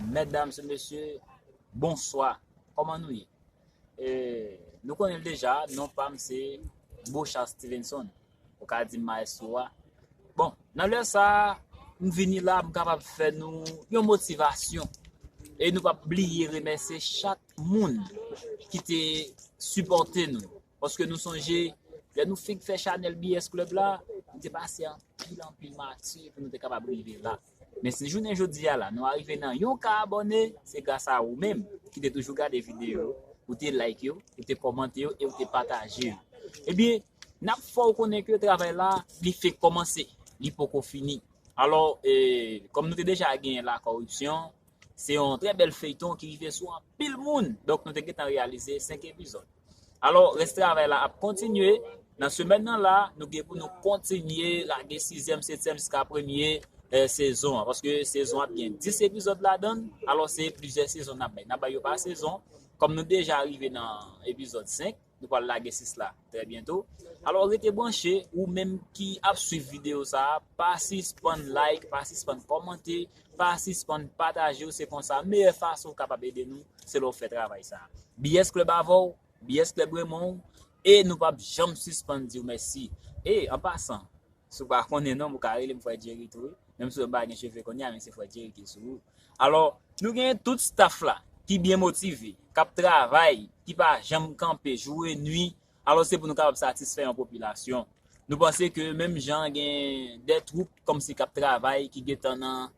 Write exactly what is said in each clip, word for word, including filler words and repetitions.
Medam e mesye, bonswa. Kòman nou ye? E, nou konnen l deja, non pa m se Beauchamp Stevenson. Ou ka di m Maestro a. Bon, nan lè sa a, m vini la, m kapab fè nou yon motivasyon. E nou p ap bliye remèsye chak moun ki te sipòte nou. Paske nou sonje, lè nou fenk fè chanèl B S Club la, nou te pase anpil, anpil mati pou nou te kapab rive la. Men si jounen jodi a la, nou arive nan yon ka abòne, se gras a ou menm ki te toujou gade videyo, ou te like yo, ou te kòmante yo e ou te pataje yo. Ebyen, n ap fè w konnen ke travay la, li fenk kòmanse, li poko fini. Alò, e, kòm nou te deja genyen La Corruption, se yon trè bèl feyton ki rive sou anpil moun. Donk, nou te gentan reyalize senk epizòd. Alò, rès travay la ap kontinye. Nan semèn nan la, nou gen pou nou kontinye lage sizyèm, setyèm jiska premye, eh, sezon an. Paske sezon an ap gen dis epizòd ladan l. Alò, se plizyè sezon n ap bay. N ap bay yo pa sezon. Kòm nou deja rive nan epizòd senk, nou pral lage sis la trè byento. Alò, rete branche, ou menm ki ap swiv videyo sa a, pa sispann like, pa sispann kòmante, pa sispann pataje yo. Se konsa, meyè fason ou kapab ede nou, se lè w fè travay sa a. B S Club avè w, B S Club renmen w, e nou p ap janm sispann di w mèsi. E, an pasan, si w pa konnen non m, ou ka rele m Frè Jerry tou, wi. Menm si w pa gen cheve kounye a, men se Frè Jerry ki sou ou. Alò, nou gen tout staff la, ki byen motive, k ap travay, ki pa janm kanpe, jou e nwi. Alò, se pou nou kapab satisfè yon popilasyon. Nou panse ke menm jan gen de twoup kòmsi k ap travay, ki gentan nan,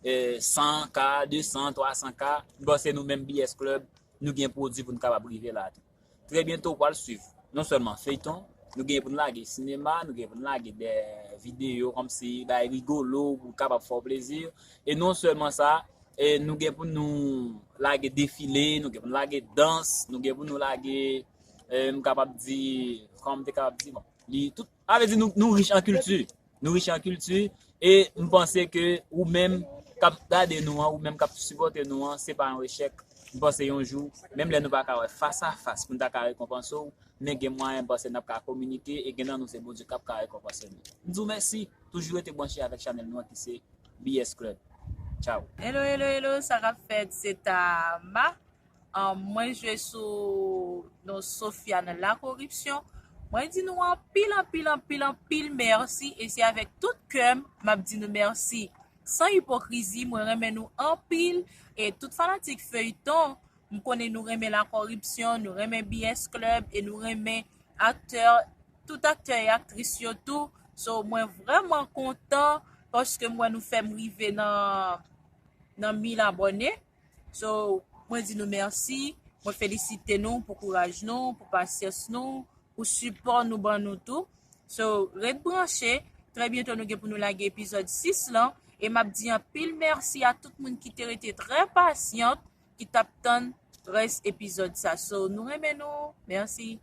eh, san K, de san, twa san K, nou panse nou menm B S Club, nou gen pwodui pou nou kapab rive la tou. Trè byento, w pral swiv non sèlman feyton, nou gen pou nou lage sinema, nou gen pou nou lage de videyo kòmsi bay rigolo pou kapab fè w plezi. E non sèlman sa, e nou gen pou nou lage defile, nou gen pou nou lage dans, nou gen pou nou lage, e, m kapab di, kòman m te kapab di, bon, li tout, sa vle di nou, nou rich an kilti. Nou rich an kilti. E m panse ke ou menm k ap gade nou an, ou menm k ap sipòte nou an, se pa yon echèk. M panse yon jou, menm lè nou pa ka wè fas a fas pou n ta ka rekonpanse w, men gen mwayen m panse n ap ka kominike e gen nan nou se Bondye k ap ka rekonpanse nou. M di w mèsi, toujou rete branche avèk chanèl nou an ki se B S Club. Tchaw. Hello, hello, hello, sa k ap fèt, se Tama. Ahn, mwen jwe sou non Sofia nan La Corruption. Mwen di nou anpil, anpil, anpil, anpil mèsi e se avèk tout kè m m ap di nou mèsi. San ipokrizi, mwen renmen nou anpil e tout fanatik feyton, m konnen nou renmen La Corruption, nou renmen B S Club e nou renmen aktè, tout aktè e aktris yo tou. So, mwen vrèman kontan paske m wè nou fè m rive nan, nan mil abòne. So, mwen di nou mèsi, mwen felisite nou pou kouraj nou, pou pasyans nou, pou sipò nou ban nou tou. So, ret branche, trè byento nou gen pou nou lage epizòd sis lan, e m ap di anpil mèsi a tout moun ki te rete trè pasyant, ki t ap tann rès epizòd sa. So, nou renmen nou, mèsi.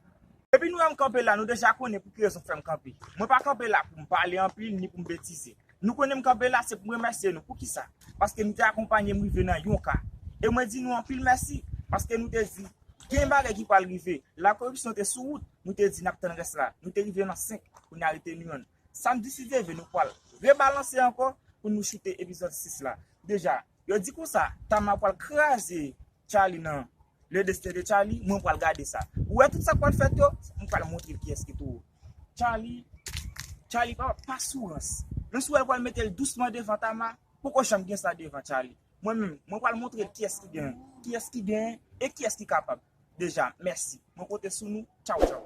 Depi nou wè m kanpe la, nou deja konnen pou ki rezon fè m kanpe. Mwen pa kanpe la pou m pale anpil, ni pou m betize. Nou konnen m kanpe la, se pou m remèsye nou. Poukisa? Paske nou te akonpanye m rive nan yon ka. E mwen di nou anpil mèsi, paske nou te di, gen bagay ki pral rive. La Corruption te sou wout, nou te di n ap tann rès la. Nou te rive nan senk, kounye a rete nou yonn. Samdi si Dye vle, nou pral rebalanse ankò pou nou choute epizòd sis la. Deja, yo di konsa, Tama pral kraze Charlie nan Le Destin de Charlie, mwen pral gade sa. Ou wè tout sa k pral fèt yo, mwen pral montre l kiyès ki tou wo. Charlie, Charlie pa, pa sou rans. Menm si w wè l pral mete l dousman devan Tama, poko janm gen sa devan Charlie. Mwen menm, mwen pral montre l kiyès ki genyen, kiyès ki genyen e kiyès ki kapab. Deja, mèsi. Mwen konte sou nou. Tchaw, tchaw.